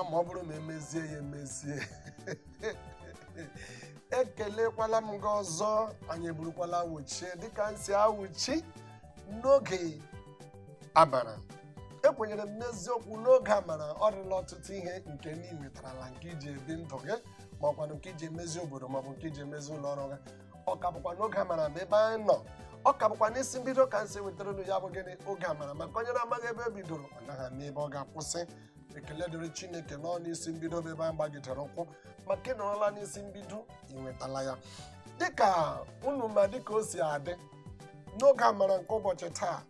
mma ma ọ bụrụ ma emezie ya emezie. Ekelekwala m gị ọzọ, anyị eburukwala awụchie dịka m si awụchi n'oge amara. Ekwenyere m n'eziokwu n'oge amara ọ dịla ọtụtụ ihe nke na ị nwetarala nke iji ebi ndụ gị, ma ọkwanụ nke iji emezi obodo maọbụ nke iji emezi ụlọ ọrụ gị. Ọ ka bụkwa n'oge amara bụ ebe anyị nọ. Ọ ka bụkwa n'isi mbido ka nsị wetara unu ya bụ gịnị oge amara, maka onye na-amaghị ebe e bidoro ọ naghị ama ebe ọ ga-akwụsị. Ekele dịrị Chineke nọ n'isi mbido bụ ebe anyị gbagidere ụkwụ, maka ị nọrọla n'isi mbido ị nwetala ya. Dịka unu ma dịka o si adị n'oge amara nke ụbọchị taa,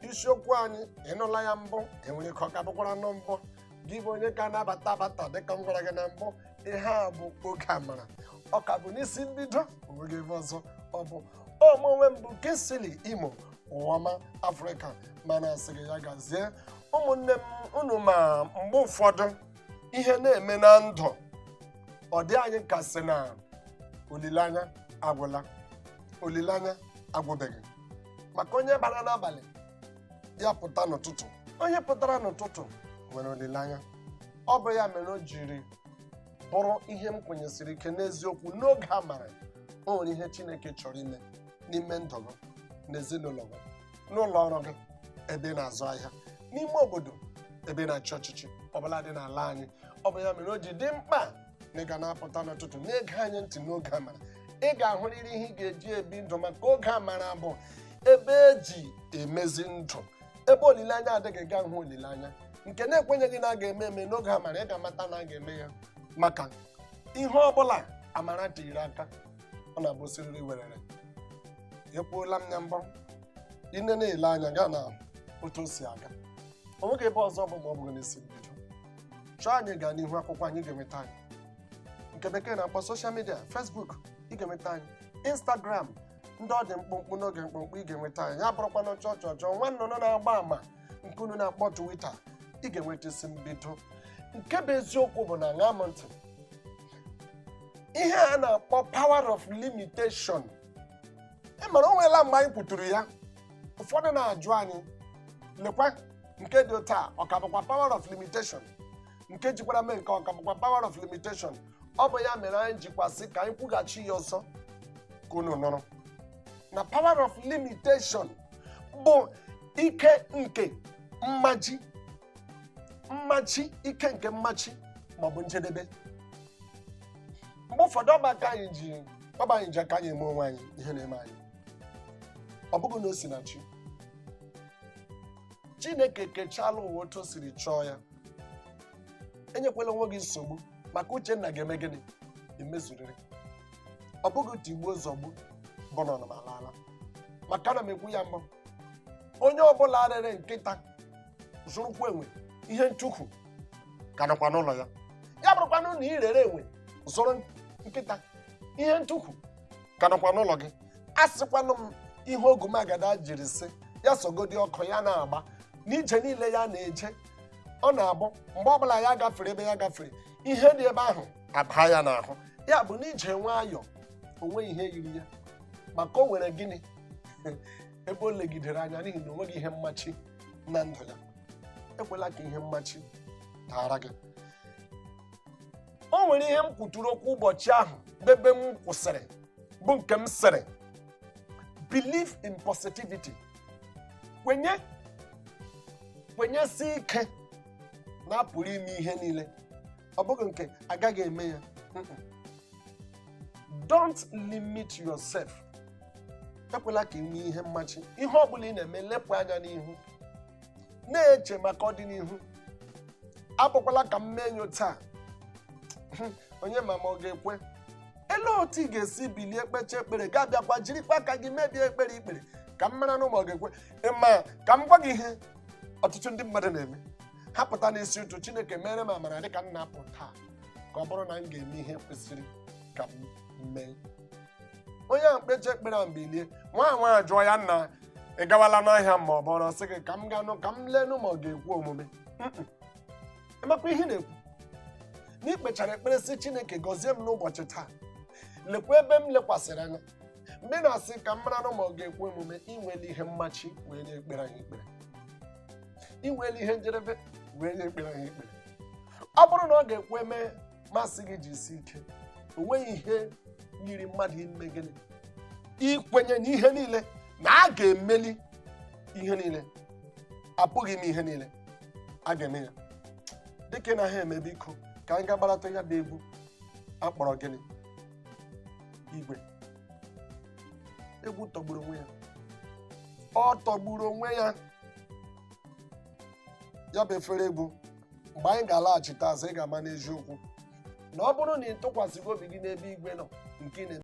isiokwu anyị ịnụla ya mbụ, enwere ike ọ ka bụkwara nụ mbụ. Gị bụ onye ka na-abata abata dịka m gwara gị na mbụ, ihe a bụ oge amara. Ọ ka bụ n'isi mbido, onweghị ebe ọzọ ọ bụ. Onwe m bụ Kingsley Imo, Ụwọma Afrịka, mana asị gị ya gazie. Ụmụnne m, unu ma mgbe ụfọdụ ihe na-eme na ndụ ọ dị anyị kasị na olileanya agwụla, olileanya agwụbeghị. Maka onye bara n'abalị ya pụta n'ụtụtụ, onye pụtara n'ụtụtụ nwere olileanya. Ọ bụ ya mere o jiri bụrụ ihe m kwenyesiri ike n'eziokwu n'oge amara o nwere ihe Chineke chọrọ ime n'ime ndụ gị, n'ezinụlọ gị, n'ụlọ ọrụ gị, ebe ị na-azụ ahịa, n'ime obodo ebe ị na-achị ọchịchị ọbụla dị n'ala anyị. Ọ bụ ya mere o ji dị mkpa na ị ga na-apụta n'ụtụtụ na-ege anyị ntị n'oge amara. Ị ga-ahụrịrị ihe ị ga-eji ebi ndụ, maka oge amara bụ ebe eji emezi ndụ, ebe olileanya adịghị ga hụ olileanya nke na-ekwenyeghị na a ga-eme eme n'oge amara. Ị ga-amata na a ga-eme ya, maka ihe ọbụla amara tiri aka ọ na-abụ siriri werere. Ekwuola m ya mbụ, ine na-ele anya gaa na otu o si aga, o nweghị ebe ọzọ bụ ma ọ bụghị n'isi mbido. Chọọ anyị gaa n'ihu akwụkwọ, anyị ga-enweta anyị nke bekee na-akpọ social media, Facebook ị ga-enweta anyị, Instagram ndị ọ dị mkpụmkpụ n'oge mkpụmkpụ ị ga-enweta anyị, ya bụrụkwa na chọọ chọọ chọọ nwa nnụnụ na-agba ama nke unu na-akpọ Twitter, ị ga-enweta isi mbido. Nke bụ eziokwu bụ na ṅaa m ntị, ihe a na-akpọ power of limitation, ị mara o nweela mgbe anyị kwuturu ya, ụfọdụ na-ajụ anyị, lekwa nke dị taa ọ ka bụkwa power of limitation, nke jikwara mee nke ọ ka bụkwa power of limitation. Ọ bụ ya mere anyị jikwasị ka anyị kwughachi ya ọzọ ka unu nụrụ na power of limitation bụ ike nke mmachi, mmachi, ike nke mmachi maọbụ njedebe. Mgbe ụfọdụ ọba anyị ji aka anyị eme onwe anyị ihe na-eme anyị, ọ bụghị na o si na chi. Chineke kechala ụwa otu o siri chọọ ya. Enyekwala onwe gị nsogbu maka Uchenna ga-eme gịnị emezurịrị. Ọ bụghị tigbuo zọgbu bụ na ọnụmalaala. Maka ana m ekwu ya mbụ, onye ọbụla rere nkịta zụrụkwa enwe, ihe nchukwu ka nọkwa n'ụlọ ya. Ya bụrụkwanụ na ị rere enwe zụrụ nkịta, ihe nchukwu ka nọkwa n'ụlọ gị. A sịkwanụ m ihe ogumagada jiri sị ya sogodi ọkụ ya na-agba n'ije niile ya na-eje, ọ na-abụ mgbe ọbụla ya gafere ebe ya gafere, ihe dị ebe ahụ abaa ya n'ahụ. Ya bụ n'ije nwayọ onwe ihe yiri ya, maka o nwere gịnị ebe o legidere anya, n'ihi na o nweghị ihe mmachi na ndụ ya. Ekwela ka ihe mmachi daara gị. O nwere ihe m kwuturu okwu ụbọchị ahụ ebe m kwụsịrị bụ nke m sịrị believe in positivity, kwenyesi ike na apụrụ ime ihe niile, ọ bụghị nke agaghị eme ya. Don't limit yourself. Ekwela ka ị nwee ihe mmachi. Ihe ọ bụla ị na-eme, lepụ anya n'ihu, na-eche maka ọdịnihu. Abụkwala ka m mee enyo taa, onye mama ọ ga-ekwe. Elee otu ị ga-esi bilie kpechaa ekpere, ga-abịakwa jirikwa aka gị mebie ekpere ikpere ka m mara na ụmụ ọ ga-ekwe. Ma ka m gwa gị ihe ọtụtụ ndị mmadụ na-eme, ha pụta n'isi ụtụ, Chineke mere m amara dịka m na-apụ taa, ka ọ bụrụ na m ga-eme ihe kwesịrị ka m mee. Onye ahụ kpechaa ekpere ahụ bilie, nwa nwa jụọ ya nna ị gawala n'ahịa ma ọ bụrụ sị gị ka m ganụ ka m leenụ ma ọ ga-ekwe omume. Ịmakwa ihe na-ekwu na ikpechara ekpere sị Chineke gọzie m n'ụbọchị taa, lekwa ebe m lekwasịrị anya. Mgbe na-asị ka m mara ma ọ ga-ekwe omume, inwele ihe mmachi wee nye ekpere anyị ekpere, inwele ihe njedebe wee nye ekpere anyị ekpere. Ọ Ọ bụrụ na ọ ga-ekwe mee, masị gị jisi ike. O nweghị ihe yiri mmadụ ime gịnị, ikwenye n'ihe niile na a ga-emeli ihe niile. Apụghị m ihe niile a ga-eme ya dịka ị na ha eme. Biko, ka anyị ga-agbarata ya bụ egwu akpọrọ gịnị, Igwe. Egwu tọgburu onwe ya, ọ tọgburu onwe ya. Ya bụ efere egwu, mgbe anyị ga-alaghachite azụ, ị ga-ama n'eziokwu na ọ bụrụ na ị tụkwasịghị obi gị n'ebe igwe nọ nke ị na